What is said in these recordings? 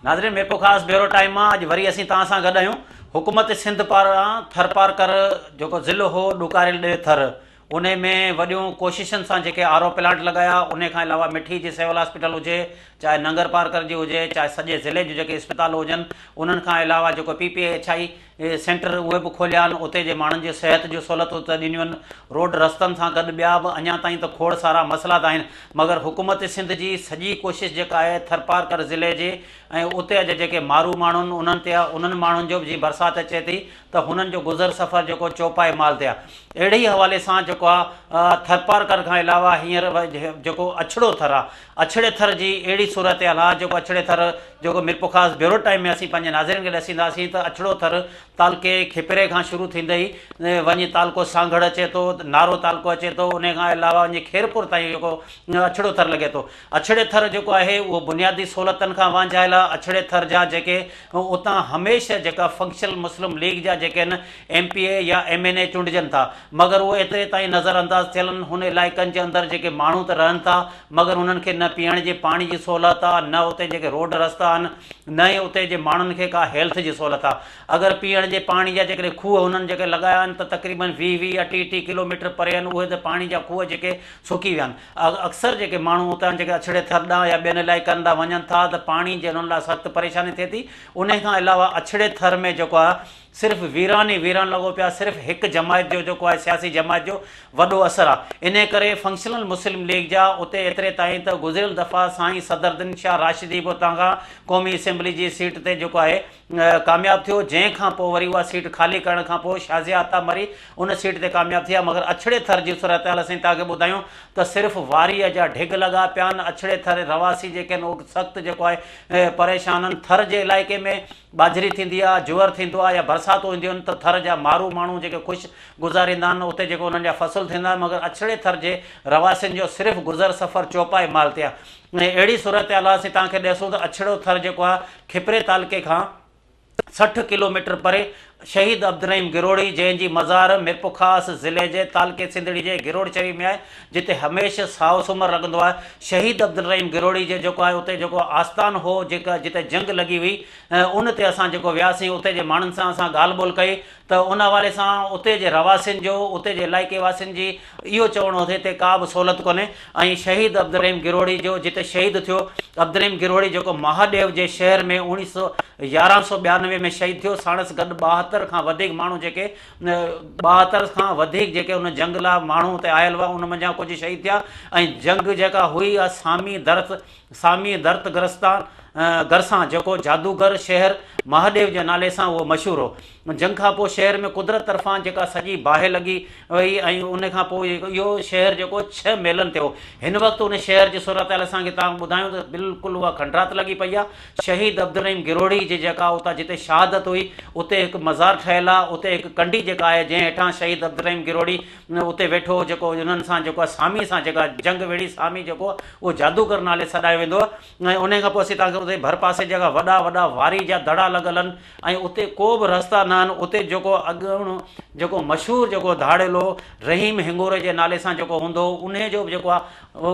ناظرين Mirpurkhas bureau time مان اڄ وري اسين توهان سان گڏ آهيون حڪومت سنڌ پاران ٿرپارڪر جيڪو ضلعو هو ڏڪاريل ڏيهه ٿر انهي ۾ وڏيون ڪوششن سان جيڪي آر او پلانٽ لڳايا انهي کان علاوه مٺي جي سول هاسپيٽل هجي چاهي ننگر پارڪر جي هجي چاهي سڄي ضلعي جون جيڪي اسپتال هجن انهن کان علاوه جيڪو P P H I centre اهي به کوليا آهن اتي جي ماڻهن جي صحت جون سهولتون ته ڏنيون آهن روڊ رستن سان گڏ ٻيا به اڃا تائين ته کوڙ سارا مسئلا ته آهن مگر حڪومت سنڌ جي سڄي ڪوشش جيڪا آهي ٿرپارڪر ضلعي جي ۽ اتي جا جيڪي مارو ماڻهو آهن انهن تي آهي انهن ماڻهن جو به جي برسات اچي ٿي ته هنن جو گذر سفر جيڪو چوپائي مال تي آهي اهڙي ئي حوالي سان جيڪو آهي ٿرپارڪر کان علاوه هينئر جيڪو اڇڙو ٿر آهي اڇڙي ٿر جي اهڙي صورتحال آهي جيڪو اڇڙي ٿر جيڪو ميرپورخاص بيورو ٽائيم ۾ اسين پنهنجي ناظرين کي ڏسينداسين ته اڇڙو ٿر تعلقي کپري کان شروع ٿيندي ئي وڃي تعلقو سانگهڙ اچي ٿو نارو تعلقو اچي ٿو انهي کان علاوه وڃي خيرپور تائين جيڪو اڇڙو ٿر لڳي ٿو. اڇڙي ٿر جيڪو آهي اهو بنيادي سهولتن کان وانجهايل آهي اڇڙي ٿر جا جيڪي اتان هميشه جيڪا فنڪشنل مسلم ليگ جا جيڪي آهن ايم پي اي يا ايم اين اي چونڊجن ٿا مگر اهي ايتري تائين نظر انداز ٿيل آهن هن علائقن جي اندر جيڪي ماڻهو ته رهن ٿا مگر انهن کي نه پيئڻ جي پاڻي جي سهولت آ نه اتي جيڪي روڊ رستا آهن نه ئي اتي جي ماڻهن کي ڪا هيلٿ جي سهولت آ اگر پيئڻ جي پاڻي جا جيڪڏهن کوهه هنن جيڪي لڳايا آهن ته تقريبن ويهه ويهه اٽي اٽي ڪلو ميٽر پري آهن اهي ته پاڻي جا کوهه جيڪي سڪي ويا آهن اڪثر جيڪي ماڻهو اتان جيڪي اڇڙي ٿر ڏانهن يا ٻين علائقن ڏانهن وڃن ٿا ته پاڻي جي انهن لاء سخت پريشاني ٿئي ٿي انهي کان علاوه اڇڙي ٿر ۾ جيڪو آ صرف ويران ئي ويران لڳو پيا صرف هڪ جماعت جو جيڪو آهي سياسي جماعت جو وڏو اثر آهي انهي ڪري فنڪشنل مسلم ليگ جا اتي ايتري تائين ته گذريل دفعا سائين صدرالدين شاهه راشدي به اتان کان قومي اسيمبلي جي سيٽ تي جيڪو آهي ڪامياب ٿيو جنهن کان پوء وري اها سيٽ خالي ڪرڻ کان پوء شازيه عطا مري ان سيٽ تي ڪامياب ٿي آهي مگر اڇڙي ٿر جي صورتحال اسين توهان کي ٻڌايون ته صرف واريء جا ڍڳ لڳا پيا آهن اڇڙي ٿر رهواسي جيڪي آهن اهي سخت جيڪو آهي پريشان آهن ٿر جي علائقي ۾ ٻاجهري ٿيندي آ، جوئر ٿيندو آ يا برساتون اينديون آهن ته ٿر جا مارو ماڻهو جيڪي خوش گذاريندا آهن اتي جيڪو انهن جا فصل ٿيندا آهن مگر اڇڙي ٿر جي رهواسين جو صرف گذر سفر چوپائي مال تي آ ۽ اهڙي صورتحال آ اسين توهان کي ڏسون ته اڇڙو ٿر جيڪو آ کپري تعلقي کان 60 ڪلو ميٽر پري شهيد عبدالرحيم گروڙي جنهن جي مزار ميرپورخاص ضلعي جي تعلقي سنڌڙي جي گروڙ شريف ۾ آهي جتي هميشه سائو سومر لڳندو آهي شهيد عبدالرحيم گروڙي جي جيڪو آهي اتي جيڪو آستان هو جيڪا جتي جنگ لڳي هئي ان تي اسان جيڪو وياسين اتي جي ماڻهن سان اسان ڳالهه ٻولهه ڪئي ته ان حوالي سان اتي جي رهواسين جو اتي جي علائقي واسين جي اهو چوڻ هو ته هتي ڪا به سهولت ڪونهي ۽ شهيد عبدالرحيم گروهڙي جو جتي شهيد ٿيو، عبدالرحيم گروهڙي جيڪو مهاڏيو جي شهر ۾ اوڻيهه سو 1192 ۾ شهيد ٿيو، ساڻس گڏ 72 کان وڌيڪ ماڻهو جيڪي 72 کان وڌيڪ جيڪي ان جنگ لاء ماڻهو اتي آيل هئا ان منجهان ڪجهه شهيد ٿيا ۽ جنگ جيڪا هئي اها سامي درت سامي درت گرستان گرسان جيڪو جادوگر شهر مهاڏيو جي نالي سان اهو مشهور هو. جنگ کان پوء شهر ۾ قدرت طرفان جيڪا سڄي باهه لڳي وئي ۽ ان کان پوء اهو شهر جيڪو ڇهه ميلن تي هو. هن وقت ان شهر جي صورتحال اسان کي توهان ٻڌايون ته بلڪل اها کنڊرات لڳي پئي آهي. شهيد عبدالرحيم گروهڙي جي جيڪا اتان جتي شهادت هئي اتي هڪ مزار ٺهيل آهي اتي هڪ ڪنڊي جيڪا آهي جنهن هيٺان شهيد عبدالرحيم گروهڙي اتي ويٺو هو جيڪو انهن سان جيڪو آهي سامي سان جيڪا جنگ وڙهي سامي جيڪو اهو جادوگر نالي سڏايو ويندو آهي ۽ انهي کان پوء اسين توهان کي اتي ڀرپاسي جيڪا وڏا وڏا واري جا دڙا لڳل آهن ۽ اتي ڪو به رستا نه آهن اتي جيڪو اڳوڻو جيڪو مشهور جيڪو ڌاڙيل هو رحيم هنگوري جي نالي سان جيڪو هوندو هو انهي جو به جيڪو آهي اهو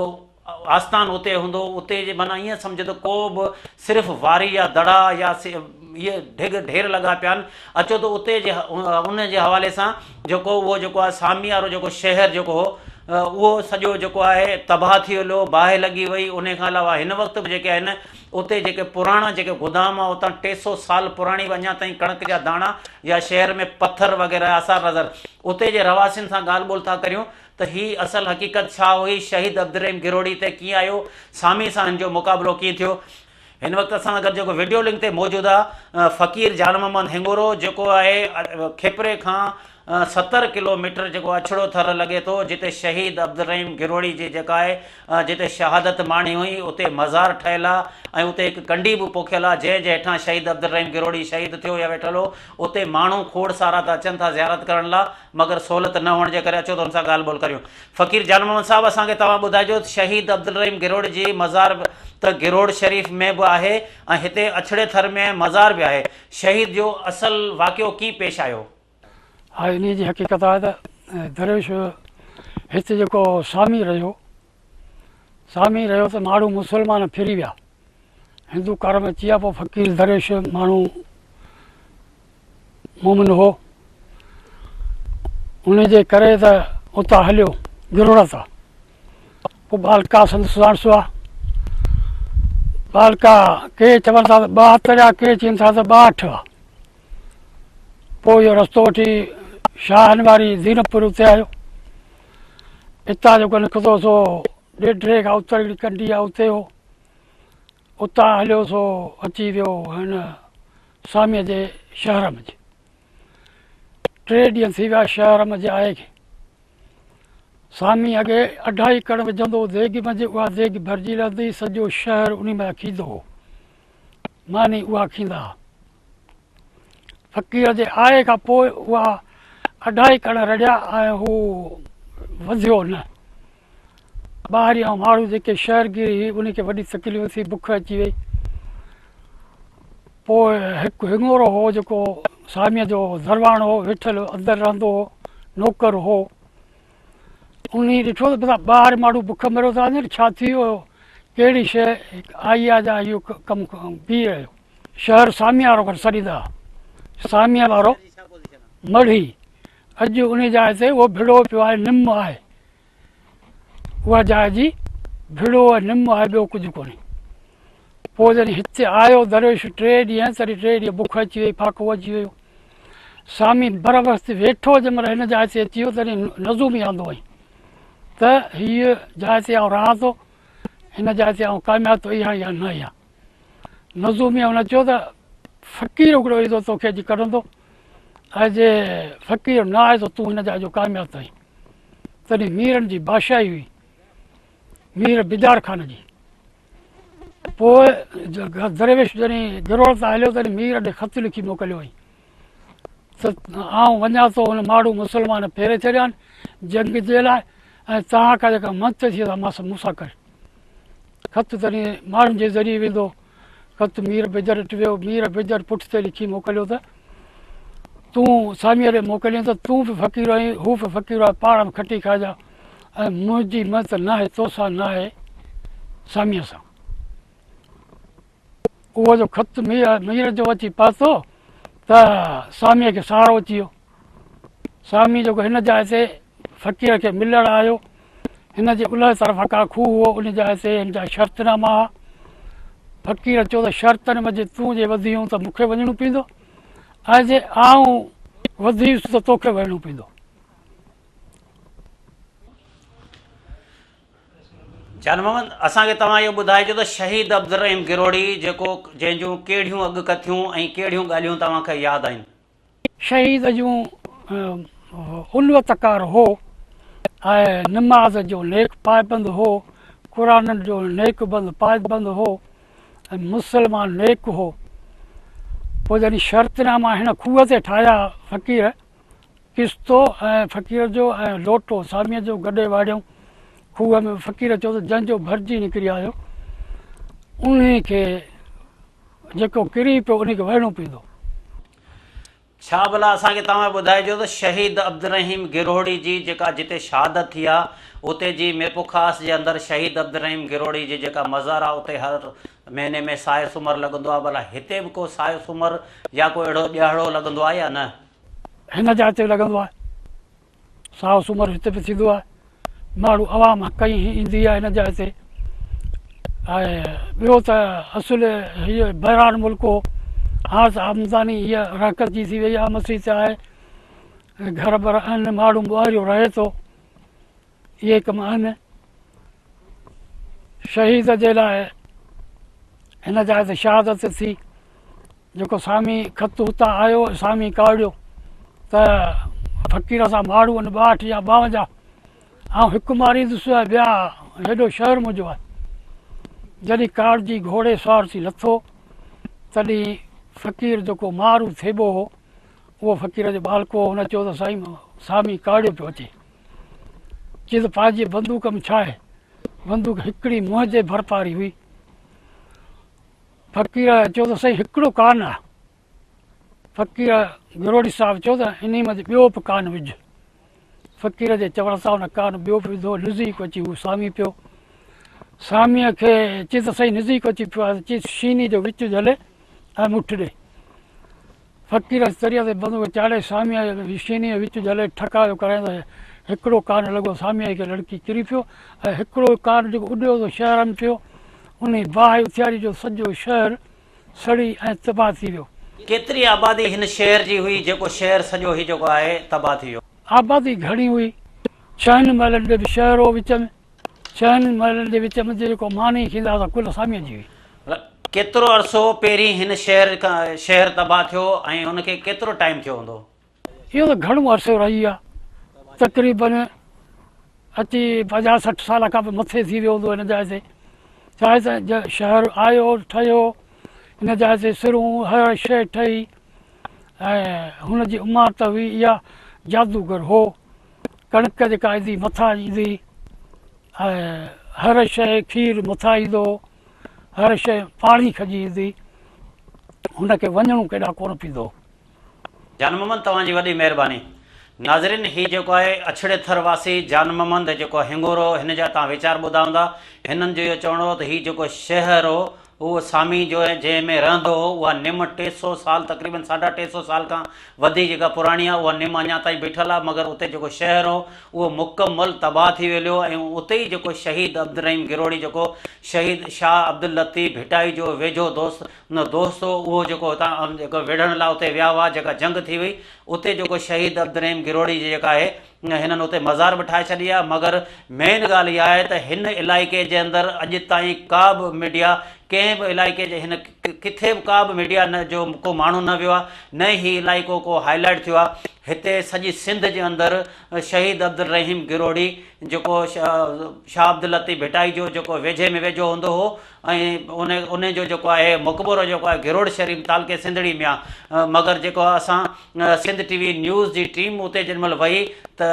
آستان اتي هوندو هو اتي جي معنيٰ ائين سمجهه ته ڪو به صرف واري جا دڙا يا اهي ڍڳ ڍير لڳا پيا آهن اچو ته اتي جي ان جي حوالي سان جيڪو اهو جيڪو آهي سامي وارو جيڪو شهر جيڪو هو اهو سڄو جيڪو آهي تباهه ٿي ويو باهه لڳي وئي انهي کان علاوه هن وقت به جيڪي آهن اتي جيڪي پراڻا جيڪي گدام آ اتان 300 سال پراڻي به اڃا تائين ڪڻڪ جا داڻا يا شهر ۾ پٿر وغيره آثار نظر اتي جي رهواسين سان ڳالهه ٻولهه ٿا ڪريون ته هي اصل حقيقت ڇا هئي شهيد عبدالرحيم گروڙي تي ڪيئن آيو سامي سان هن جو مقابلو ڪيئن ٿيو. هن وقت اسان سان گڏ جيڪو وڊيو لنڪ تي موجود آ فقير جان محمد هنگورو جيڪو آهي کپري کان 70 ڪلو ميٽر جيڪو اڇڙو ٿر لڳي ٿو جتي شهيد عبدالرحيم گروڙي جي جيڪا آهي جتي شهادت ماڻي هئي اتي مزار ٺهيل آ ۽ اتي هڪ ڪنڊي به پوکيل آ جنهن جي هيٺان شهيد عبدالرحيم گروڙي شهيد ٿيو يا ويٺل هو اتي ماڻهو کوڙ سارا ته اچن ٿا زيارت ڪرڻ لا مگر سهولت نه هئڻ جي ڪري اچو ته ان سان ڳالهه ٻولهه ڪريون فقير جان محمد صاحب اسان کي توهان ٻڌائجو ته شهيد عبدالرحيم گروڙي جي مزار ته گروڙ شريف ۾ به آهي ۽ هتي اڇڙي ٿر ۾ مزار به آهي شهيد جو اصل واقعو ڪيئن پيش آيو؟ ها انهيء جي حقيقت آهي ته درويش هت جيڪو سامي رهيو، سامي رهيو ته ماڻهو مسلمان ڦري ويا. هندو ڪار ۾ اچي ويا. پوء فقير درويش ماڻهو مومن هو، ان جي ڪري ته اتان هليو گروڙ تان. پوء ٻالڪا سندس ساڻس هئا. ٻالڪا ڪي چون ٿا ته 72 آ، ڪي چون ٿا ته 62 آ. پوء اهو رستو وٺي شاهن واري زينپور اتي آيو. اتان جيڪو نڪتو سو ڏيڍري کان اتر هڪڙي ڪنڊي آ اتي هو. اتان هليو سو اچي ويو هن ساميء جي شهر منجهه. ٽي ڏينهن ٿي ويا شهر منجهه آئي کي. سامي اڳي اڍائي ڪڻ وجهندو هو ديڳ منجهه، اها ديڳ ڀرجي رهندي، سڄو شهر انهي مان کيندو هو. ماني اها کيندا ها. فقير جي آئي کان پوء اها اڍائي ڪڻ رڙيا ۽ هو وڌيو نه. ٻاهريان ماڻهو جيڪي شهرگيري هئي ان کي وڏي تڪليف ٿي، بک اچي وئي. پوء هڪ هڱورو هو جيڪو ساميء جو درواڻ هو، ويٺل اندر رهندو هو، نوڪر هو. انهي ڏٺو ته ڀلا ٻاهر ماڻهو بک مريو ٿا وڃن، ڇا ٿي ويو، ڪهڙي شيء آئي آهي جا اهو ڪم بيهي رهيو. شهر ساميء وارو ڪري سڏيندا ها. ساميء وارو مڙهي اڄ انهي جاء تي اهو ڀڙو پيو آهي، نم آهي. اها جاء جي ڀڙو ۽ نم آهي ٻيو ڪجهه ڪونهي. پوء جڏهن هتي آيو درويش ٽي ڏينهن تڏهن ٽي ڏينهن بک اچي وئي فاقو اچي ويو. سامي بروقت ويٺو جنهن مهل هن جاء تي اچي ويو تڏهن نظومي آندو هئائين ته هيء جاء تي آئون رهان ٿو هن جاء تي آئون ڪامياب ٿو اها يا نه اها. نظومي هن چيو ته فقير هڪڙو ايندو توکي اچي ڪڍندو ۽ جي فقير نه آيو ته تون هن جاء جو ڪامياب ٿئين. تڏهن ميرن جي بادشاهي هئي، مير بجار خان جي. پوء درويش جڏهن گروڙ تان هليو تڏهن مير ڏي خط لکي موڪليو هئائين ته آئون وڃان ٿو هن ماڙهو مسلمان ڦيري ڇڏيا آهن جنگ جي لاء ۽ توهان کان جيڪا منٿ ٿئي سا مون سان ڪريو. خط تڏهن ماڻهن جي ذريعي ويندو. خط مير بجر وٽ ويو. مير بجر پٺتي لکي موڪليو ته تون ساميء ڏي موڪلين ته تون به فقير آهين، هو به فقير آهي، پاڻ ۾ کٽي کائجان ۽ منهنجي منت ناهي توسان ناهي ساميء سان. اهو جو خط مير جو اچي پهتو ته ساميء کي سهارو اچي ويو. سامي جيڪو هن جاء تي فقير کي ملڻ آيو، هن جي الهه طرف ڪا کوهه هو، ان جاء تي هن جا شرط ناما ها. فقير چيو ته شرطن منجهه تون جي وڌيون ته مون کي وڃڻو پيندو ۽ جي آئون وڌيس ته توکي وڃڻو پيندو. جان محمد اسان کي توهان اهو ٻڌائجو ته شهيد عبدالرحيم گروڙي جيڪو جنهن جون ڪهڙيون اڳڪٿيون ۽ ڪهڙيون ڳالهيون توهان کي ياد آهن؟ شهيد جون الوتڪار هو ۽ نماز جو نيڪ پائبند هو، قرآن جو نيڪ بند پائبند هو ۽ مسلمان نيڪ هو. پوء جڏهن شرط ناما هن کوهه تي ٺاهيا فقير ڪستو ۽ فقير جو ۽ لوٽو ساميء جو گڏي واڙيائون کوهه ۾. فقير چيو ته جنهن جو ڀرجي نڪري آيو انهي کي جيڪو ڪري پيو انهي کي وهڻو پوندو. ڇا ڀلا اسان کي توهان ٻڌائجو ته شهيد عبدالرحيم گرهوڙي جي جيڪا جتي شهادت ٿي آ اتي جي ميرپورخاص جي اندر شهيد عبدالرحيم گرهوڙي جي جيڪا مزار آ اتي هر مهيني ۾ سائي سومر لڳندو آ ڀلا هتي به ڪو سائي سومر يا ڪو اهڙو ڏهاڙو لڳندو آ يا نه؟ هن جاء تي به لڳندو آهي. سائو سومر هتي به ٿيندو آهي. ماڻهو عوام ڪئين ايندي آهي هن جاء تي ۽ ٻيو ته اصل هيء بيران ملڪ هو. هاڻ ته آمداني هيء رهڪت جي ٿي وئي آهي، مسيت آهي، گهر بر آهن، ماڻهو ٻاهريون رهي ٿو، اهي ڪم آهن. شهيد جي لاء هن جاء تي شهادت ٿي. جيڪو سامي خط اتان آيو ۽ سامي ڪاوڙيو ته فقير سان ماڙهو ان ٻاهٺ يا ٻاونجاهه آئون هڪ ماريندس ۽ ٻيا هيڏو شهر منهنجو آهي. جڏهن ڪاوڙجي گهوڙي سوار ٿي لٿو تڏهن فقير جيڪو مارو ٿيٻو هو اهو فقير جو ٻالڪو هو هن چيو ته سائين سامي ڪاوڙيو پيو اچي. چي ته پنهنجي بندوق ۾ ڇا آهي؟ بندوق هڪڙي منهنجي ڀرپاري هئي. فقير چيو ته سائين هڪڙو ڪان آ. فقير گروڙي صاحب چيو ته انهي منجهه ٻيو به ڪان وجهه. فقير جي چوڻ سان ان ڪان ٻيو به وڌو، نزيڪ اچي هو سامي پيو. ساميء کي چيس ته سائين نزيڪ اچي پيو آهي، چيس شيني جو وچ جهلي ۽ مٺ ڏي. فقير تريء تي بندوق چاڙهي ساميء جي شيني جو وچ جهلي ٺڪاء جو ڪرائين ته هڪڙو ڪان لڳو ساميء کي لڙڪي ڪري پيو ۽ هڪڙو ڪان جيڪو اڏيو سو شهر ۾ پيو. انهي باهه اٿياري جو سڄو شهر سڙي ۽ تباهه ٿي ويو. ڪيتري آبادي هن شهر جي هئي جيڪو شهر سڄو هي جيڪو آهي تباهه ٿي ويو؟ آبادي گهڻي هئي. ڇهن ميلن جو به شهر هو وچ ۾. ڇهن ميلن جي وچ ۾ جيڪو ماني کيندا سا ڪل ساميء جي هئي. ڪيترو عرصو پهرين هن شهر شهر تباهه ٿيو ۽ ان کي ڪيترو ٽائيم ٿيو هوندو؟ اهو ته گهڻو عرصو رهي آ. تقريبن اچي 50 60 سال کان به مٿي ٿي ويو هوندو هن جاء تي. ڇاهي ته شهر آيو ٺهيو هن جاء تي سرون هر شيء ٺهي ۽ هن جي عمارت هئي اها جادوگر هو. ڪڻڪ جيڪا ايندي مٿان ايندي ۽ هر شيء کير مٿان ايندو هو، هر شيء پاڻي کڄي ايندي، هن کي وڃڻو ڪيڏانهن ڪونه پيندو هو. جان محمد توهان جي وڏي مهرباني. ناظرين هي جيڪو آهي اڇڙي ٿر واسي جان محمد جيڪو هنگورو هن جا توهان ويچار ٻڌا هوندا هنن جو اهو چوڻ هو ته هي جيڪو شهر هو اهو سامي جو جنهن ۾ رهندو هو، اها نم 300 سال تقريباً ساڍا 300 سال کان وڌيڪ جيڪا پراڻي آهي، اها نم اڃا تائين بيٺل آهي، مگر اتي جيڪو شهر هو، اهو مڪمل تباهه ٿي ويليو ۽ اتي ئي جيڪو شهيد عبدالرحيم گروهڙي جيڪو شهيد شاهه عبداللطيف ڀٽائي جو ويجهو دوست دوست هو، اهو جيڪو هتان جيڪو وڙهڻ لاء اتي ويا هئا، جيڪا جنگ ٿي وئي، اتي جيڪو شهيد عبدالرحيم گروهڙي جي جيڪا آهي، هنن اتي مزار به ٺاهي ڇڏي آهي مگر مين ڳالهه اها آهي ته هن علائقي جي اندر اڄ تائين ڪا به ميڊيا ڪنهن به علائقي جي هن ڪٿي به ڪا به ميڊيا نه جو ڪو ماڻهو نه ويو آهي نه ئي هي علائقو ڪو هائي لائيٽ ٿيو آهي هتي سڄي سنڌ جي اندر شهيد عبدالرحيم گروهڙي جيڪو شاهه عبداللطيف ڀٽائي جو جيڪو ويجهي ۾ ويجهو هوندو هو ۽ ان ان جو جيڪو آهي مقبرو جيڪو آهي گروڙ شريف تعلقي سنڌڙي ۾ آهي مگر جيڪو اسان سنڌ ٽي وي نيوز جي ٽيم اتي جنهن مهل وئي ته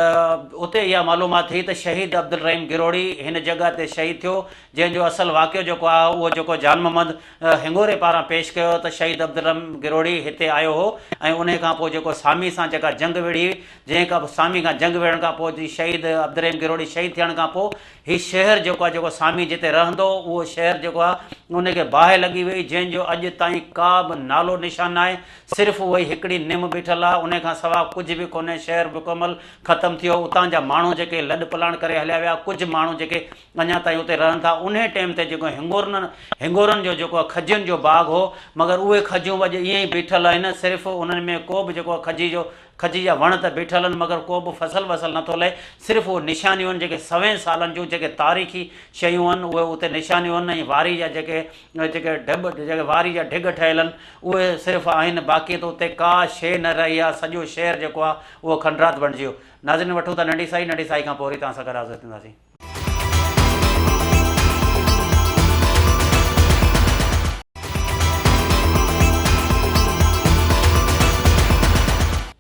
اتي اها معلومات ٿي ته شهيد عبدالرحيم گروڙي هن جڳهه تي شهيد ٿيو جنهن جو اصل واقعو جيڪو آهي اهو جيڪو جان محمد هنگوري پاران پيش ڪيو ته شهيد عبدالرحيم گروڙي هتي آيو هو ۽ انهي کان پوء جيڪو سامي سان جيڪا جنگ وڙهي جنهن کان سامي کان جنگ وڙهڻ کان پوء شهيد عبدالرحيم گروڙي شهيد ٿيڻ کان پوء هي شهر جيڪو آهي جيڪو سامي جتي رهندو هو اهو شهر جيڪو آهي ان کي باهه لڳي وئي جنهن جو اڄ تائين ڪا به نالو نشان ناهي صرف اهو ئي هڪڙي نم بيٺل آهي ان کان سوا ڪجهه به ڪونهي شهر مڪمل ختم ٿي ويو اتان جا ماڻهو جيڪي لڏ پلاڻ ڪري هليا ويا ڪجهه ماڻهو جيڪي اڃا تائين اتي رهن ٿا انهي ٽيم تي جيڪو هنگورن هنگورن جو جيڪو آهي کجين جو باغ هو مگر اهي کجيون به اڄ ائين ئي بيٺل آهن صرف انهن ۾ ڪو به جيڪو آهي کجي جو کجي جا وڻ ته بيٺل آهن مگر ڪو به فصل وصل نٿو لهي، صرف اهي نشانيون آهن جيڪي سوين سالن جون جيڪي تاريخي شيون آهن اهي اتي نشانيون آهن ۽ واري جا جيڪي جيڪي ڍٻ جيڪي واري جا ڍڳ ٺهيل آهن اهي صرف آهن باقي ته اتي ڪا شيء نه رهي آهي سڄو شهر جيڪو آهي اهو کنڊرات بڻجي ويو. ناظرين وٺون ٿا ننڍي سائي ننڍي سائي کان پوء وري توهان سان گڏ حاضر ٿينداسين.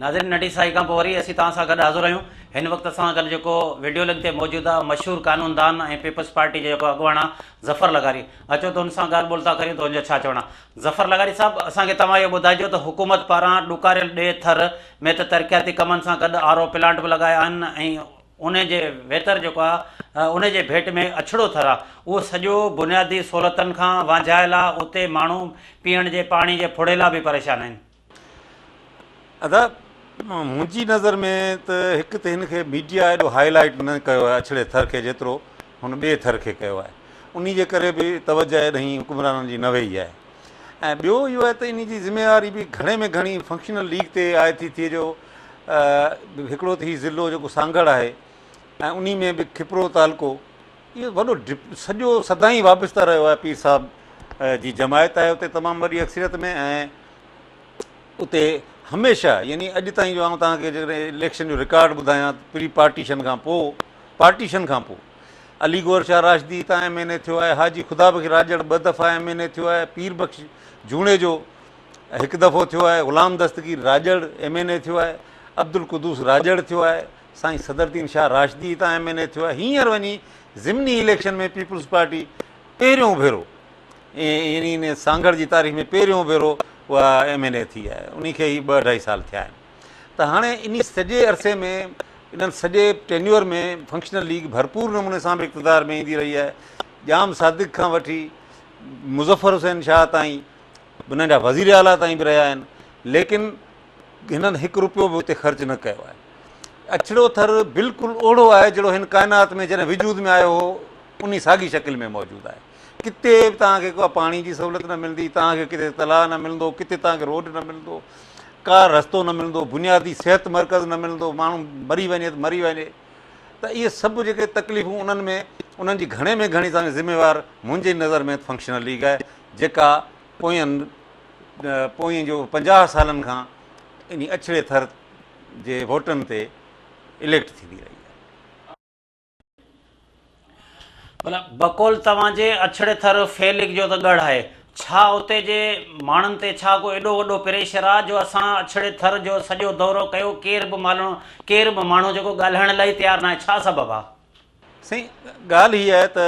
ناظرين ننڍي سائي کان پوء وري اسين توهان سان گڏ حاضر آهيون هن وقت اسان سان گڏ جيڪو وڊيو لنڪ تي موجود آهي مشهور قانوندان ۽ پيپلز پارٽي جو جيڪو اڳواڻ آهي ظفر لغاري اچو ته ان سان ڳالهه ٻولهه ٿا ڪريون ته ان جو ڇا چوڻ آهي ظفر لغاري صاحب اسان کي توهان اهو ٻڌائجو ته حڪومت پاران ڏڪاريل ڏيهه ٿر ۾ ته ترقياتي ڪمن سان گڏ آر او پلانٽ به لڳايا آهن ۽ انهي جي ويتر جيڪو آ انهي جي ڀيٽ ۾ اڇڙو ٿر آ اهو سڄو بنيادي سهولتن کان وانجهايل آ اتي ماڻهو پيئڻ جي پاڻي جي ڦڙي لا به پريشان آهن. ادا منهنجي نظر ۾ ته هڪ ته هن کي ميڊيا ايڏو هائي لائيٽ نه ڪيو آهي اڇڙي ٿر کي جيترو هن ٻئي ٿر کي ڪيو آهي انهي جي ڪري به توجه ايڏهين حڪمرانن جي نه ويئي آهي ۽ ٻيو اهو آهي ته انهي جي ذميواري به گهڻي ۾ گهڻي فنڪشنل ليگ تي عائد ٿي ٿئي جو هڪڙو ته هي ضلعو جيڪو سانگهڙ آهي ۽ انهي ۾ به کپرو تعلقو اهو وڏو سڄو سدائين وابسته رهيو آهي پير صاحب جي جماعت آهي اتي تمام وڏي اڪثريت ۾ ۽ اتي هميشه يعني اڄ تائين جو آئون توهان کي جيڪڏهن اليڪشن جو رڪارڊ ٻڌايان ته پري پارٽيشن کان پوء پارٽيشن کان پوء علي گوهر شاهه راشدي هتان ايم اين اي ٿيو آهي حاجي خدا بخش راڄڙ ٻه دفعا ايم اين اي ٿيو آهي پير بخش جوڻيجو هڪ دفعو ٿيو آهي، غلام دستگير راڄڙ ايم اين اي ٿيو آهي، عبدالقدوس راڄڙ ٿيو آهي، سائين صدرالدين شاهه راشدي هتان ايم اين اي ٿيو آهي، هينئر وڃي ضمني اليڪشن ۾ پيپلز پارٽي پهريون ڀيرو يعني ان سانگهڙ جي تاريخ ۾ پهريون ڀيرو اها ايم اين اي ٿي آهي، انهي کي هي ٻه اڍائي سال ٿيا آهن ته هاڻي انهي سڄي عرصي ۾ انهن سڄي ٽينيور ۾ فنڪشنل ليگ ڀرپور نموني سان به اقتدار ۾ ايندي رهي آهي. ڄام صادق کان وٺي مظفر حسين شاهه تائين انهن جا وزير اعليٰ تائين به رهيا آهن ليڪن هنن هڪ روپيو به اتي خرچ نه ڪيو آهي. اڇڙو ٿر بلڪل اوڙو آهي جهڙو هن ڪائنات ۾ جڏهن وجود ۾ آيو هو انهي ساڳي شڪل ۾ موجود آهي. ڪٿي به توهان کي ڪا پاڻي جي سهولت نه ملندي، توهان کي ڪٿي تلاء نه ملندو، ڪٿي توهان کي روڊ نه ملندو، ڪا رستو نه ملندو، بنيادي صحت مرڪز نه ملندو، ماڻهو مري وڃي ته مري وڃي ته اهي سڀ جيڪي تڪليفون انهن ۾ انهن جي گهڻي ۾ گهڻي توهان کي ذميوار منهنجي نظر ۾ فنڪشنل ليگ آهي جيڪا پوين پوئين جو 50 سالن کان انهي اڇڙي ٿر جي ووٽن تي اليڪٽ ٿيندي رهي آهي. ڀلا بقول توهان جي اڇڙي ٿر فيلڪ جو ته ڳڙهه آهي، ڇا اتي جي ماڻهن تي ڇا ڪو ايڏو وڏو پريشر آ جو اسان اڇڙي ٿر جو سڄو دورو ڪيو ڪير به مالڻو ڪير به ماڻهو جيڪو ڳالهائڻ لاء ئي تيار ناهي ڇا سبب آ؟ سائين ڳالهه هي آهي ته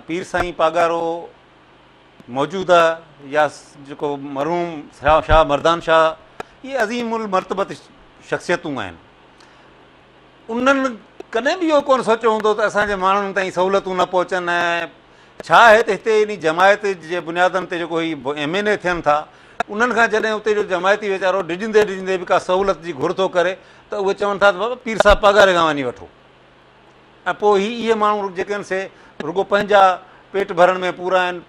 پير سائين پاڳارو موجوده يا جيڪو مرحوم شاهه مردان شاهه اهي عظيم المرتبت شخصيتون آهن انهن ڪڏهن به اهو ڪونه سوچيو هوندو ته اسان جي ماڻهن تائين سهولتون نه پهچن ۽ ڇا آهي ته هتي انهي جماعت جي بنيادن تي جيڪو هي ايم اين اي ٿين ٿا انهن کان جڏهن اتي جو جماعتي ويچارو ڊڄندي ڊڄندي به ڪا سهولت جي گهر ٿو ڪري ته اهي چون ٿا ته بابا پير صاحب پاڳاري کان وڃي وٺو ۽ پوء هي اهي ماڻهو جيڪي آهن سي رڳو پنهنجا پيٽ ڀرڻ ۾ پورا آهن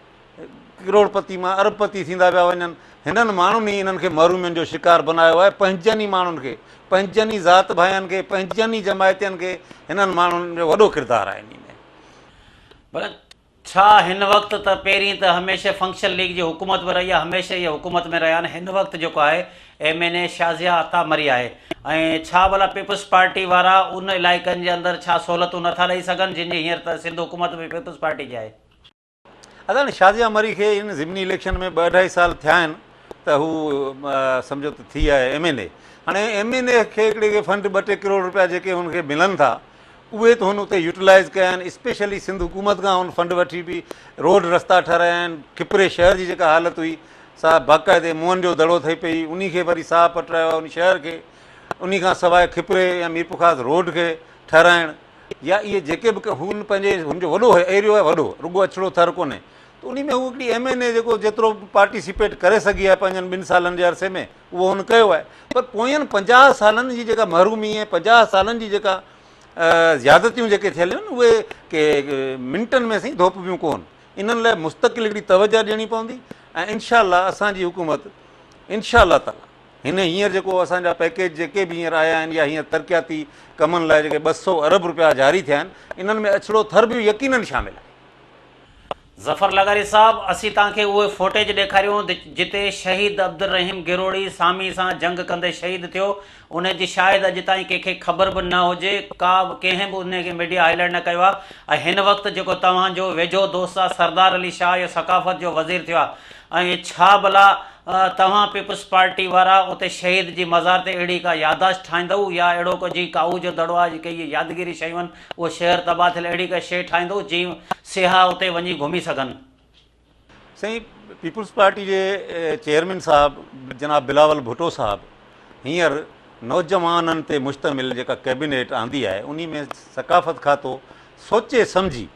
ڪروڙ پتي مان ارب پتي ٿيندا پيا وڃن. هنن ماڻهن ئي انهن کي محرومين جو شڪار بنايو آهي. پنهنجن ئي ماڻهن کي، پنهنجن ئي ذات ڀائين کي، پنهنجن ئي جماعتين کي هنن ماڻهن جو وڏو ڪردار آهي انهي ۾. پر ڇا هن وقت ته پهرين ته هميشه فنڪشن ليگ جي حڪومت به رهي آهي هميشه اهي حڪومت ۾ رهيا آهن هن وقت جيڪو آهي M N A Shazia Atta Marri آهي ۽ ڇا ڀلا پيپلز پارٽي وارا ان علائقن جي اندر ڇا سهولتون نٿا ڏئي سگهن جن جي هينئر ته سنڌ حڪومت به پيپلز پارٽي جي آهي. ادا هاڻي شازيه مري کي ان ضمني اليڪشن ۾ ٻه اڍائي سال ٿيا آهن ته هو سمجهو ته ٿي آهي ايم اين اي هاڻي ايم اين اي کي هڪڙي کي فنڊ ٻه ٽي ڪروڙ روپيا جيڪي هن کي ملن ٿا اهي ته هن اتي يوٽيلائز ڪيا آهن اسپيشلي سنڌ حڪومت کان هن فنڊ وٺي به روڊ رستا ٺهرايا آهن کپري شهر جي جيڪا حالت هئي سا باقاعدي موهن جو دڙو ٿي پئي انهي کي وري ساهه پٽرايو آهي ان شهر کي انهي کان سواء کپري يا ميرپورخاص روڊ کي ٺهرائڻ يا اهي جيڪي به هن پنهنجي هن جو وڏو ايريو آهي وڏو رڳو اڇڙو ٿر ڪونهي ته انهي ۾ هو هڪڙي ايم اين اي جيڪو جيترو پارٽيسپيٽ ڪري سگهي آهي پنهنجن ٻن سالن جي عرصي ۾ اهو هن ڪيو آهي پر پوين 50 سالن جي جيڪا محرومي ۽ 50 سالن جي جيڪا زيادتيون جيڪي ٿيل آهن اهي ڪي منٽن ۾ سائين ڌوپبيون ڪون انهن لاء مستقل هڪڙي توجه ڏيڻي پوندي ۽ انشاء الله اسان جي حڪومت انشاء الله تعالي هن هينئر جيڪو اسان جا پئڪيج جيڪي به هينئر آيا آهن يا هينئر ترقياتي ڪمن لاء جيڪي 200 ارب رپيا جاري ٿيا آهن انهن ۾ اڇڙو ٿر به يقينن شامل آهي. ظفر لغاري صاحب اسين توهان کي اهي فوٽيج ڏيکاريون جتي شهيد عبدالرحيم گروڙي سامي سان جنگ ڪندي شهيد ٿيو انهي جي شايد اڄ تائين ڪنهن کي خبر به نه هجي ڪا ڪنهن به انهي کي ميڊيا هائي لائيٽ نه ڪيو آهي ۽ هن وقت جيڪو توهان جو ويجهو دوست آهي سردار علي شاهه اهو ثقافت جو وزير ٿيو آهي ۽ ڇا ڀلا توهان پيپلز پارٽي وارا اتي شهيد جي مزار تي اهڙي ڪا ياداشت ٺاهيندؤ يا اهڙو ڪو جيئن ڪاهو جو دڙو آهي جيڪي اهي يادگيري شيون آهن اهو شهر تباهه ٿيل اهڙي ڪا شيء ٺاهيندؤ جيئن سياح اتي وڃي گهمي سگهن. سائين پيپلز پارٽي جي چيئرمين صاحب جناب بلاول ڀٽو صاحب هينئر نوجوانن تي مشتمل جيڪا ڪيبينيٽ آندي آهي انهي ۾ ثقافت کاتو سوچي سمجهي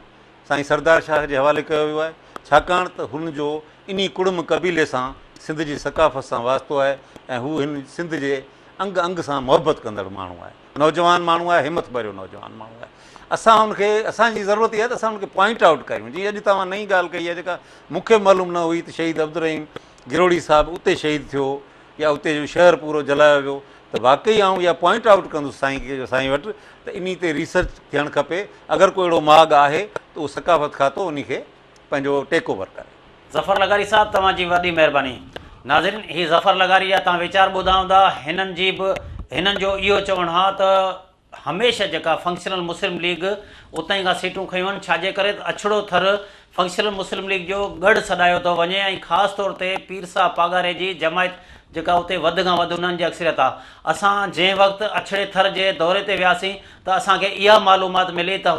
سائين سردار شاهه جي حوالي ڪيو ويو آهي، ڇاڪاڻ ته هن جو انهي ڪڙم قبيلي سان سنڌ جي ثقافت سان واسطو آهي ۽ هو هن سنڌ جي انگ انگ سان محبت ڪندڙ ماڻهو آهي، نوجوان ماڻهو آهي، همٿ ڀريو نوجوان ماڻهو آهي. اسان هن کي اسان جي ضرورت اها آهي ته اسان هن کي پوائنٽ آئوٽ ڪريون، جيئن اڄ توهان نئين ڳالهه ڪئي آهي جيڪا مون کي معلوم نه هئي ته شهيد عبدالرحيم گروڙي صاحب اتي شهيد ٿيو هو يا اتي جو شهر پورو جلايو ويو ته واقعي آئون اها پوائنٽ آئوٽ ڪندس سائين کي سائين وٽ ته انهي تي ريسرچ ٿيڻ کپي اگر ڪو اهڙو ماڳ آهي ته اهو ثقافت کاتو انهي کي پنهنجو ٽيڪ اوور ڪري. ظفر لغاري صاحب توهان جي وڏي مهرباني. ناظرين هي ظفر لغاري جا توهان ويچار ٻڌا هوندا هنن جي به هنن جو اهو چوڻ ها ته هميشه جيڪا فنڪشنل مسلم ليگ اتان کان سيٽون کنيون آهن ڇاجي ڪري ته اڇڙو ٿر فنڪشنل مسلم ليگ جو ڳڙهه سڏايو ٿو وڃي ۽ خاص طور تي پير صاحب پاڳاري جي جماعت جيڪا اتي وڌ کان وڌ انهن جي اڪثريت آهي اسان جنهن وقت اڇڙي ٿر جي دوري تي وياسين ته اسان کي اها معلومات ملي ته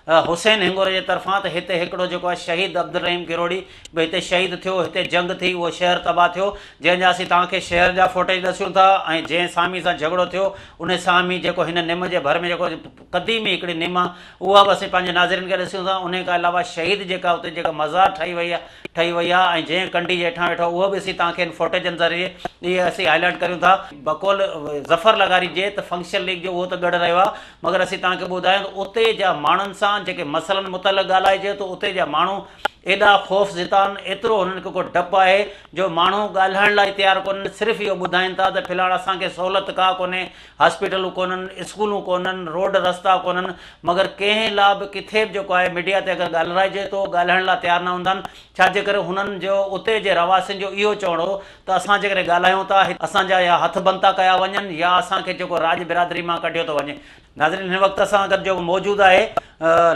حسين هنگور جي طرفان ته هتي هڪڙو جيڪو آهي شهيد عبدالرحيم گروڙي به هتي شهيد ٿيو هتي جنگ ٿي اهو شهر تباهه ٿيو جنهن جا اسين توهان کي شهر جا فوٽيج ڏسيون ٿا ۽ جنهن سامي سان جهڳڙو ٿيو ان سامي جيڪو هن نم جي ڀر ۾ جيڪو قديمي هڪڙي نم آهي اها به اسين پنهنجي ناظرين کي ڏسيون ٿا انهي کان علاوه شهيد جيڪا اتي جيڪا مزار ٺاهي وئي آهي ٺهي وئي آهي ۽ جنهن ڪنڊي جي هيٺان ويٺو اهو به اسين توهان کي هن فوٽيجن ذريعي اهي اسين هائي لائيٽ ڪريون ٿا بقول ظفر لغاري جي ته فنڪشنل ليگ جو اهو ته ڳڙهه رهيو آهي مگر اسين توهان کي ٻڌايون ته اتي جا ماڻهن سان جيڪي مسئلن متعلق ڳالهائجي ته اتي جا ماڻهو ايڏا خوف زده آهن، ايترو هنن کي ڪو ڊپ آهي جو ماڻهو ڳالهائڻ لاء تيار ڪونهن، صرف اهو ٻڌائين ٿا ته فلاڻ اسان کي سهولت ڪا ڪونهي، هاسپيٽلون ڪونهن، اسڪولون ڪونهن، روڊ رستا ڪونهن، مگر ڪنهن لا به ڪٿي به جيڪو آهي ميڊيا تي اگر ڳالهرائجي ٿو ڳالهائڻ لاء تيار نه هوندا آهن، ڇا جي ڪري هنن جو اتي جي رهواسين جو اهو چوڻ هو ته اسان جيڪڏهن ڳالهايون ٿا اسان جا يا هٿ بند ٿا ڪيا وڃن يا اسان کي جيڪو راڄ برادري مان ڪڍيو ٿو وڃي. ناظرين هن وقت اسان گڏ جيڪو موجود آهي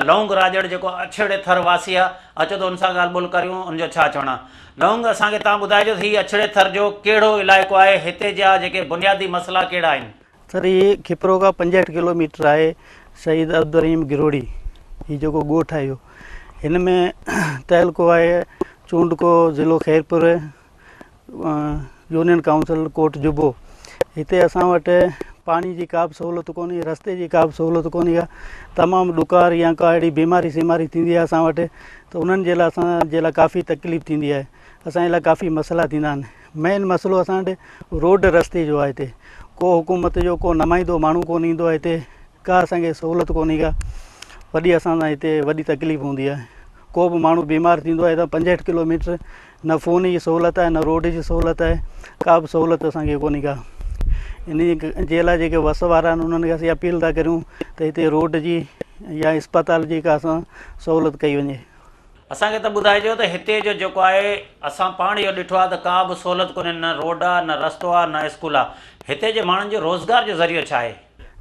لونگ راڄڙ جيڪو اڇڙي ٿر واسي آهي اچو ته ان سان ڳالهه ٻولهه ڪريون ان جو ڇا چوڻ آهي. لونگ اسان کي توهان ٻڌائجو ته هي اڇڙي ٿر جو ڪهڙو علائقو آهي هتي جا جيڪي بنيادي مسئلا ڪهڙا آهن. سر هي کپرو کان 65 ڪلو ميٽر آهي شهيد عبدالرحيم گروڙي هي جيڪو ڳوٺ آهي اهو هن ۾ تعلقو آهي چونڊڪو ضلعو خيرپور يونين ڪائونسل ڪوٽ جبو هتي اسان وٽ پاڻي جي ڪا به سهولت ڪونهي رستي جي ڪا به سهولت ڪونهي ڪا تمام ڏڪار يا ڪا اهڙي بيماري سيماري ٿيندي آهي اسان وٽ ته انهن جي لاء اسان جي لاء ڪافي تڪليف ٿيندي آهي اسان جي لاء ڪافي مسئلا ٿيندا آهن مين مسئلو اسان وٽ روڊ رستي جو آهي هتي ڪو حڪومت جو ڪو نمائندو ماڻهو ڪونه ايندو آهي هتي ڪا اسان کي سهولت ڪونهي ڪا وڏي اسان سان هتي وڏي تڪليف هوندي آهي ڪو به ماڻهو بيمار ٿيندو آهي ته 65 ڪلو ميٽر نه فون جي سهولت آهي نه روڊ جي سهولت آهي ڪا به سهولت اسان کي ڪونهي ڪا ان جي لاء جيڪي وس وارا آهن انهن کي اسين اپيل ٿا ڪريون ته هتي روڊ جي يا اسپتال جي ڪا اسان سهولت ڪئي وڃي. اسان کي ته ٻڌائجو ته هتي جو جيڪو آهي اسان پاڻ اهو ڏٺو آهي ته ڪا به سهولت ڪونهي نه روڊ آهي نه رستو آهي نه اسڪول آهي هتي جي ماڻهن جو روزگار جو ذريعو ڇا آهي؟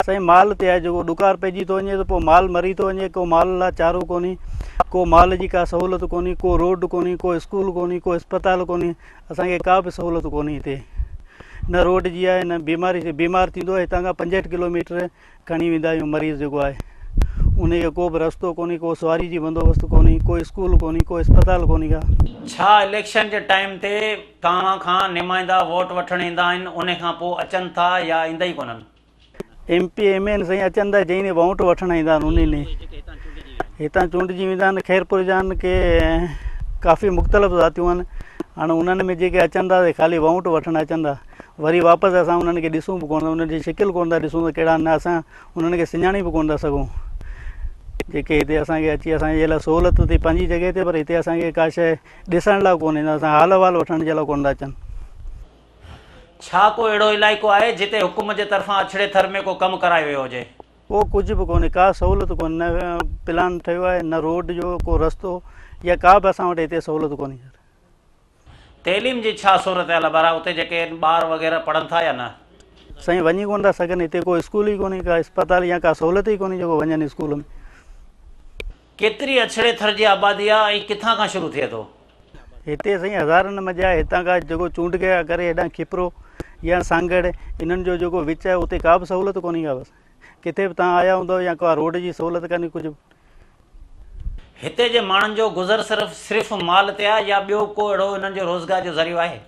سائين مال تي آهي جيڪو ڏڪار پئجي ٿو وڃي ته پوء مال مري ٿو وڃي ڪو مال لاء چارو ڪونهي ڪو مال جي ڪا سهولت ڪونهي ڪو روڊ ڪونهي ڪو اسڪول ڪونهي ڪو اسپتال ڪونهي اسان کي ڪا به سهولت ڪونهي هتي نه روڊ جي آهي نه بيماري بيمار ٿيندو آهي هتان کان 65 ڪلوميٽر کڻي ويندا آهيون مريض جيڪو آهي ان کي ڪو به رستو ڪونهي ڪو سواري جي بندوبست ڪونهي ڪو اسڪول ڪونهي ڪو اسپتال ڪونهي ڪا. ڇا اليڪشن جي ٽائيم تي توهان کان نمائندا ووٽ وٺڻ ايندا آهن انهي کان پوء اچن ٿا يا ايندا ئي ڪونهن؟ ايم پي ايم اين سائين اچن ٿا جنهن ڏينهن ووٽ وٺڻ ايندا آهن انهي ڏينهن هتان چونڊجي ويندا آهن خيرپور جا آهن ڪي ڪافي مختلف ذاتيون آهن هاڻي انهن ۾ جيڪي اچن ٿا سي خالي ووٽ وٺڻ اچن ٿا وري واپس اسان انهن کي ڏسون به ڪونه ٿا انهن جي شڪل ڪونه ٿا ڏسون ته ڪهڙا نه اسان انهن کي سڃاڻي به ڪونه ٿا سگهون جيڪي هتي اسان کي اچي اسان جي لاء سهولت ٿي پنهنجي جڳهه تي پر هتي اسان کي ڪا شيء ڏسڻ لاء ڪونه ايندا اسان حال احوال وٺڻ جي لاء ڪونه ٿا اچن. ڇا ڪو اهڙو علائقو آهي جتي حڪومت جي طرفان اڇڙي ٿر ۾ ڪو ڪم ڪرايو ويو هجي؟ ڪو ڪجهه به ڪونهي ڪا سهولت ڪونهي نه پلان ٺهيو آهي نه روڊ جو ڪو رستو يا ڪا به اسان وٽ هتي سهولت ڪونهي سر. تعليم جي ڇا صورتحال آهي بهرحال اتي جيڪي ٻار وغيره پڙهن ٿا يا نه؟ سائين وڃي ڪونه ٿا سگهن هتي ڪو اسڪول ئي ڪونهي ڪا اسپتال يا ڪا سهولت ئي ڪونهي جيڪو وڃن اسڪول ۾. ڪيتري اڇڙي ٿر جي آبادي آهي ۽ ڪٿان کان شروع ٿئي ٿو؟ هتي سائين هزارن منجهه آهي هتان کان جيڪو چونڊڪي کان ڪري هيڏانهن کپرو يا سانگهڙ انهن جو جيڪو وچ آهي اتي ڪا به سهولت ڪونهي ڪا بس ڪٿي به توهان آيا هوندؤ يا ڪا روڊ جي سهولت ڪانهي ڪجهه به. هتي جي ماڻهن جو گذر صرف صرف مال تي آهي يا ٻيو ڪو اهڙو انهن جو روزگار جو ذريعو آهي؟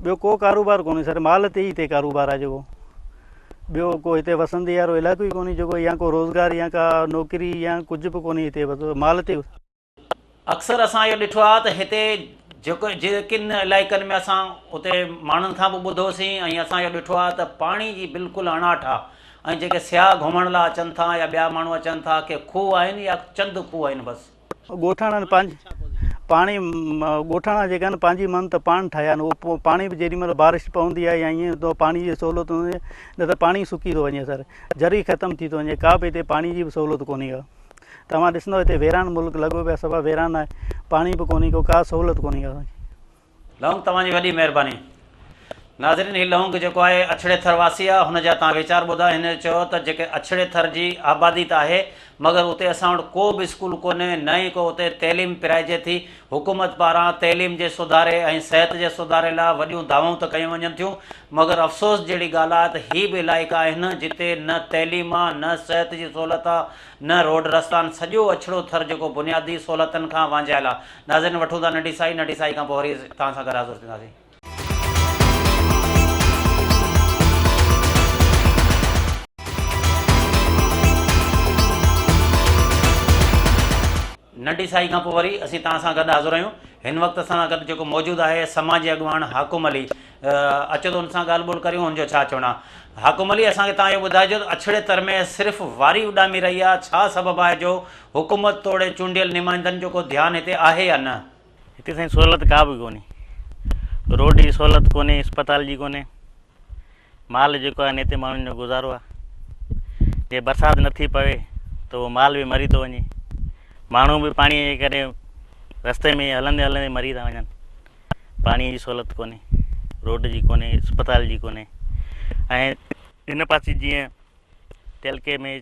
ٻيو ڪو ڪاروبار ڪونهي سر مال تي ئي هتي ڪاروبار آهي جيڪو ٻيو ڪو هتي وسندي وارو علائقو ئي ڪونهي جيڪو يا ڪو روزگار يا ڪا نوڪري يا ڪجهه به ڪونهي هتي بس مال تي. اڪثر اسان اهو ڏٺو آهي ته هتي جيڪو جيڪن علائقن ۾ اسان اتي ماڻهن کان به ٻڌوسين ۽ اسان اهو ڏٺو آهي ته پاڻي جي بلڪل اڻاٺ آهي ۽ جيڪي سياح گهمڻ لاء اچن ٿا يا ٻيا ماڻهو اچن ٿا ڪي کوهه آهن يا چند کوهه آهن بس. ڳوٺاڻن پنهنجي پاڻي ڳوٺاڻا جيڪا آهن پنهنجي من ته پاڻ ٺاهيا آهن اهو پاڻي به جيڏي مهل بارش پوندي آهي يا ائين ته پاڻي جي سهولت هوندي آهي نه ته پاڻي سڪي ٿو وڃي سر جر ئي ختم ٿي ٿو وڃي ڪا به هتي پاڻي جي به سهولت ڪونهي ڪا. توهان ڏسندو هتي ويران ملڪ لڳو پيو آهي صفا ويران آهي پاڻي به ڪونهي ڪو ڪا سهولت ڪونهي ڪا اسان کي. لونگ توهان جي وڏي مهرباني. ناظرين هي لونگ جيڪو آهي اڇڙي ٿر واسي آهي هن جا تان ويچار ٻڌا هن چيو ته جيڪي اڇڙي ٿر جي آبادي ته آهي مگر اتي اسان وٽ ڪو به اسڪول ڪونهي نه ئي ڪو اتي تعليم پرائجي ٿي حڪومت پاران تعليم جي سڌاري ۽ صحت جي سڌاري لاء وڏيون دعوائون ته ڪيون وڃن ٿيون مگر افسوس جهڙي ڳالهه آهي ته هي به علائقا آهن جتي نه تعليم آ نه صحت جي سهولت آ نه روڊ رستا آهن سڄو اڇڙو ٿر جيڪو بنيادي سهولتن کان وانجهايل آ ناظرين وٺون ٿا ننڍي سائي ننڍي سائي کان پوء وري توهان سان گڏ حاضر ٿينداسين. ننڍي سائي کان پوء وري اسين توهان سان گڏ حاضر آهيون. هن وقت اسان سان گڏ جيڪو موجود آهي سماجي اڳواڻ حاڪم علي اچو ته ان سان ڳالهه ٻولهه ڪريون هن جو ڇا چوڻ آهي. حاڪم علي اسان کي توهان اهو ٻڌائجو ته اڇڙي تر ۾ صرف واري اڏامي رهي آهي ڇا سبب آهي جو حڪومت توڙي چونڊيل نمائندن جو ڪو ڌيان هتي آهي يا نه؟ هتي سائين سهولت ڪا به ڪونهي روڊ جي سهولت ڪونهي اسپتال جي ڪونهي مال جيڪو آهي هتي ماڻهن جو گذارو آهي جي برسات نٿي پوي ته اهو مال به مري ٿو وڃي ماڻهو به پاڻي جي ڪري رستي ۾ هلندي هلندي مري ٿا وڃن پاڻي جي سهولت ڪونهي روڊ جي ڪونهي اسپتال جي ڪونهي ۽ هن پاسي جيئن تعلقي ۾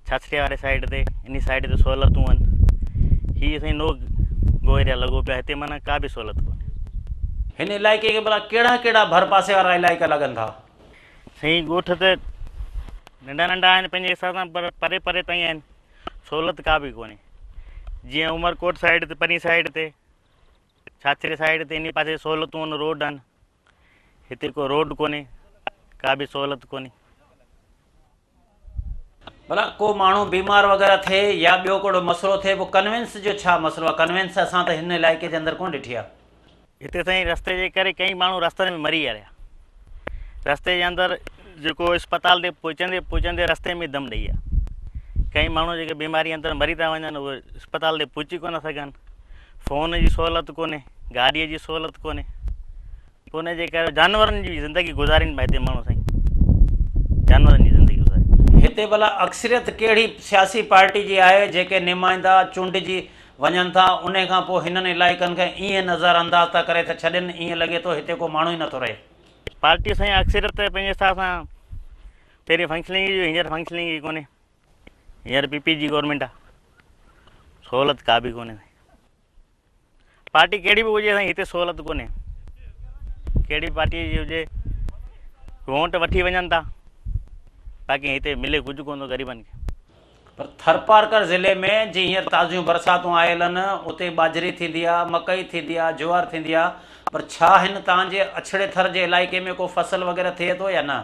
ڇاڇري واري سائيڊ تي انهي سائيڊ تي سهولتون آهن هي سائين نو گو ايريا لڳو پيو آهي هتي معنيٰ ڪا به سهولت ڪونهي. هن علائقي کي ڀلا ڪهڙا ڪهڙا ڀرپاسي وارا علائقا لڳن ٿا؟ سائين ڳوٺ ته ننڍا ننڍا آهن پنهنجي حساب سان پر پري پري تائين آهن سهولت ڪا به ڪونهي جيئن عمرڪوٽ سائيڊ تي پرين سائيڊ تي ڇاڇري سائيڊ تي انهي پاسي سهولتون آهن روڊ آهن هتي ڪو روڊ ڪونهي ڪا به سهولت ڪونهي. ڀلا ڪو ماڻهو بيمار وغيره ٿئي يا ٻيو ڪهڙو مسئلو ٿئي پوء ڪنوينس جو ڇا مسئلو آهي ڪنوينس اسان ته هن علائقي جي اندر ڪونه ڏٺي آهي. هتي سائين رستي جي ڪري ڪئين ماڻهو رستن ۾ مري ويا رستي جي اندر جيڪو اسپتال تي پهچندي پهچندي رستي ۾ دم ڏئي ويا ڪئين ماڻهو جيڪي بيماري اندر مري ٿا وڃن اهي اسپتال تي پهچي ڪونه سگهن فون جي سهولت ڪونهي گاڏي جي سهولت ڪونهي پوء ان جي ڪري جانورن جي زندگي گذارين پيا هتي ماڻهو سائين جانورن جي زندگي گذارين. هتي ڀلا اڪثريت ڪهڙي سياسي پارٽي جي آهي جيڪي نمائندا چونڊجي وڃن ٿا انهي کان پوء هنن علائقن کي ائين نظر انداز ٿا ڪري ٿا ڇڏين ائين لڳي ٿو هتي ڪو ماڻهو ئي نٿو رهي. پارٽي سائين اڪثريت پنهنجي حساب سان پهرين فنڪشننگ جي هينئر فنڪشننگ ئي ڪونهي هينئر پي پي جي گورنمينٽ آ سهولت ڪا به ڪونهي سائين پارٽي ڪهڙي به هجي سائين هتي سهولت ڪونهي ڪهڙي به پارٽي جي هجي ووٽ وٺي وڃن ٿا باقي هتي ملي ڪجهه ڪونه ٿو غريبن کي. پر ٿرپارڪر ضلعي ۾ جي هينئر تازيون برساتون آيل آهن اتي ٻاجهري ٿيندي آ مڪئي ٿيندي آ جوار ٿيندي آ پر ڇا هن تان جي اڇڙي ٿر جي علائقي ۾ ڪو فصل وغيره ٿئي ٿو يا نه؟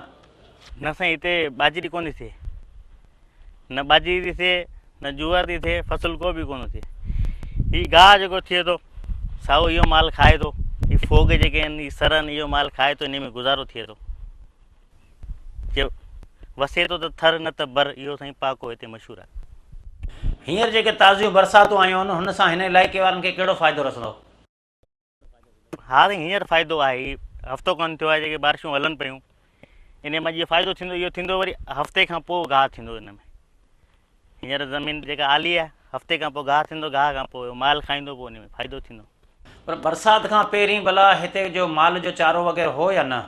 نه سائين هتي ٻاجهري ڪونه ٿي ٿئي نه ٻاجهري ٿي ٿئي نه جوئر ٿي ٿئي فصل ڪو به ڪونه ٿئي هي گاهه جيڪو ٿئي ٿو سائو اهو مال کائي ٿو هي ڦوڳ جيڪي آهن هي سر آهن اهو مال کائي ٿو ان ۾ گذارو ٿئي ٿو جي وسي ٿو ته ٿر نه ته بر اهو سائين پهاڪو هتي مشهور آهي. هينئر جيڪي تازيون برساتون آيون آهن هن سان هن علائقي وارن کي ڪهڙو فائدو رسندو؟ ها سائين هينئر فائدو آهي هي هفتو کن ٿيو آهي جيڪي بارشون هلن پيون انهي مان جيئن فائدو ٿيندو اهو ٿيندو وري هفتي کان پوء گاهه ٿيندو ان ۾ هينئر زمين جيڪا آلي آهي هفتي کان پوء گاهه ٿيندو گاهه کان پوء مال کائيندو پوء ان ۾ فائدو ٿيندو. پر برسات کان پهرين ڀلا هتي جو مال جو چارو وغيره هو يا نه؟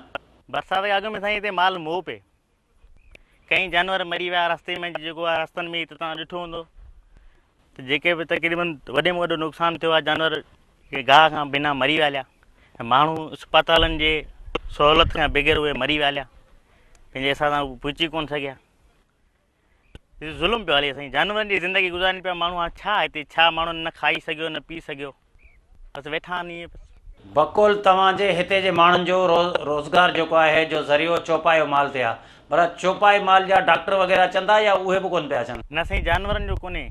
برسات کان اڳ ۾ سائين هتي مال مئو پئي ڪئين جانور مري ويا رستي ۾ جيڪو آهي رستن ۾ ته توهان ڏٺو هوندو ته جيڪي به تقريبن وڏي ۾ وڏو نقصان ٿيو آهي جانور گاهه کان بنا مري ويا هليا ۽ ماڻهو اسپتالن جي سهولت کان بغير اهي مري ويا هليا پنهنجي حساب سان پهچي ڪونه سگهيا ظلم پيو هلي سائين جانورن جي زندگي گذارين پيا ماڻهو هاڻ ڇا هتي ڇا ماڻهو نه کائي سگهيو نه پي سگهيو بس ويٺا آهن ائين بس. بقول توهان جي هتي جي ماڻهن جو روزگار جيڪو آهي جو ذريعو چوپايو مال تي آهي ڀلا چوپائي مال جا ڊاڪٽر وغيره اچن ٿا يا اهي به ڪونه پيا اچن؟ نه سائين جانورن جو ڪونهي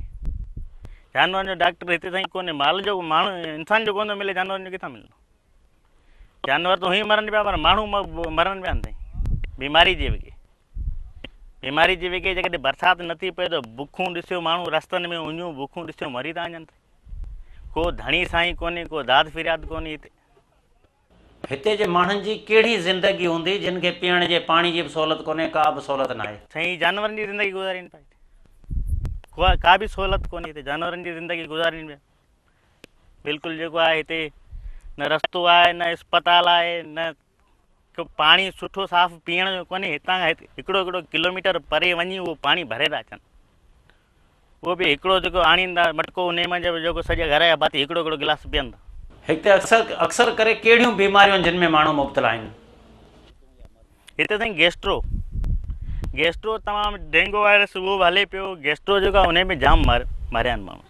جانورن جو ڊاڪٽر هتي سائين ڪونهي مال جو ماڻهو انسان جو ڪونه ٿو ملي جانورن جو ڪٿان ملندو جانور ته هئي مرن پيا پر ماڻهو مرن پيا سائين بيماري جي وگي بيماري جي وگي جيڪڏهن برسات نه ٿي پئي ته بکون ڏسيو ماڻهو رستن ۾ اڃون بکون ڏسيو مري ٿا وڃن ڪو ڌڻي سائين ڪونهي ڪو داد فرياد ڪونهي هتي. هتي جي ماڻهن جي ڪهڙي زندگي هوندي جن کي پيئڻ جي پاڻي جي به سهولت ڪونهي ڪا به سهولت ناهي. سائين جانورن جي زندگي گذارين پيا هتي ڪا به سهولت ڪونهي هتي جانورن جي زندگي گذارين پيا بلڪل جيڪو آهي هتي نه رستو آهي نه اسپتال آهي نه. پاڻي سٺو صاف پيئڻ جو ڪونهي هتان کان هڪڙو هڪڙو ڪلوميٽر پري وڃي اهو پاڻي ڀري ٿا اچن اهو به هڪڙو جيڪو آڻين ٿا مٽڪو انهي مان جيڪو سڄي گهر جا ڀاتي هڪڙو هڪڙو گلاس پيئن ٿا. هتي اڪثر اڪثر ڪري ڪهڙيون بيماريون آهن جن ۾ ماڻهو مبتلا آهن؟ هتي سائين گيسٽرو گيسٽرو تمام ڊينگو وائرس اهو به هلي پيو گيسٽرو جيڪو آهي انهي ۾ جام مر مريا آهن ماڻهو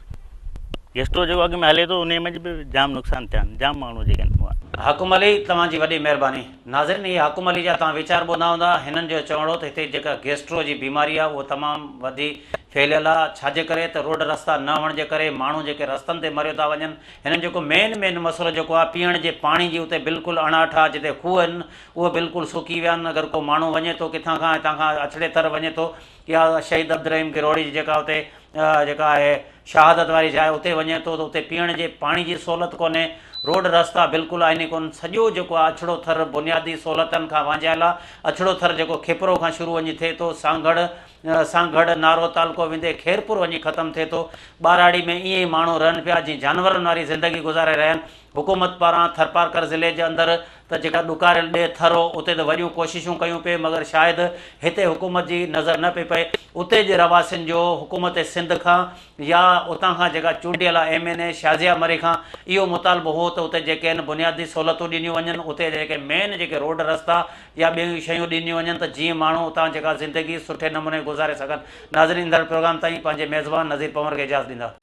گيسٽرو جيڪو اڳ ۾ هلي ٿو انهي ۾ به جام نقصان ٿيا آهن جام ماڻهو جيڪي آهن مئا. حاڪم علي توهان جي وڏي مهرباني. ناظرين اهي حاڪم علي جا توهان ويچار ٻڌا هوندا هنن جو چوڻ هو ته هتي جيڪا گيسٽرو جي بيماري آهي اهو تمام وڌي ڦهليل آهي ڇاجي ڪري ته روڊ رستا نه هئڻ جي ڪري ماڻهو جيڪي رستن تي مريو ٿا وڃن هنن جيڪو مين مين مسئلو جيڪو آهي پيئڻ جي پاڻي جي اتي بلڪل اڻاٺ آهي جتي کوهه آهن اهي بلڪل سڪي ويا آهن اگر ڪو ماڻهو وڃي ٿو ڪٿان کان هتان کان اڇڙي ٿر وڃي ٿو يا شهيد عبدالرحيم گروهڙي جي جيڪا اتي جيڪا آهي شهادت واري جاء اتي وڃي ٿو ته اتي پيئڻ جي پاڻي جي سهولت ڪونهي روڊ رستا بلڪل آهن ئي ڪونه سڄو جيڪو آهي اڇڙو ٿر بنيادي سهولتن کان وانجهايل آهي اڇڙو ٿر جيڪو کپرو کان شروع وڃي ٿئي ٿو سانگهڙ سانگهڙ نارو تعلقو ويندي خيرپور وڃي ختم ٿئي ٿو ٻهراڙي ۾ ائين ئي ماڻهو رهن پيا جيئن جانورن واري زندگي گذاري رهيا آهن حڪومت پاران ٿرپارڪر ضلعي جي اندر ته جيڪا ڏڪاريل ڏيهه ٿر هو اتي ته وڏيون ڪوششون ڪيون پئي مگر شايد هتي حڪومت جي نظر نه پئي پئي اتي جي رهواسين جو حڪومت سنڌ کان يا اتان کان جيڪا چونڊيل آهي M N A Shazia Marri کان اهو مطالبو هو ته اتي جيڪي آهن بنيادي سهولتون ڏنيون وڃن اتي جا جيڪي مين جيڪي روڊ رستا يا ٻيون شيون ڏنيون وڃن ته جيئن ماڻهو اتان جيڪا زندگي سٺي نموني گذاري سگهن ناظرين ايندڙ پروگرام تائين پنهنجي ميزبان نذير پنور کي اجازت ڏيندا.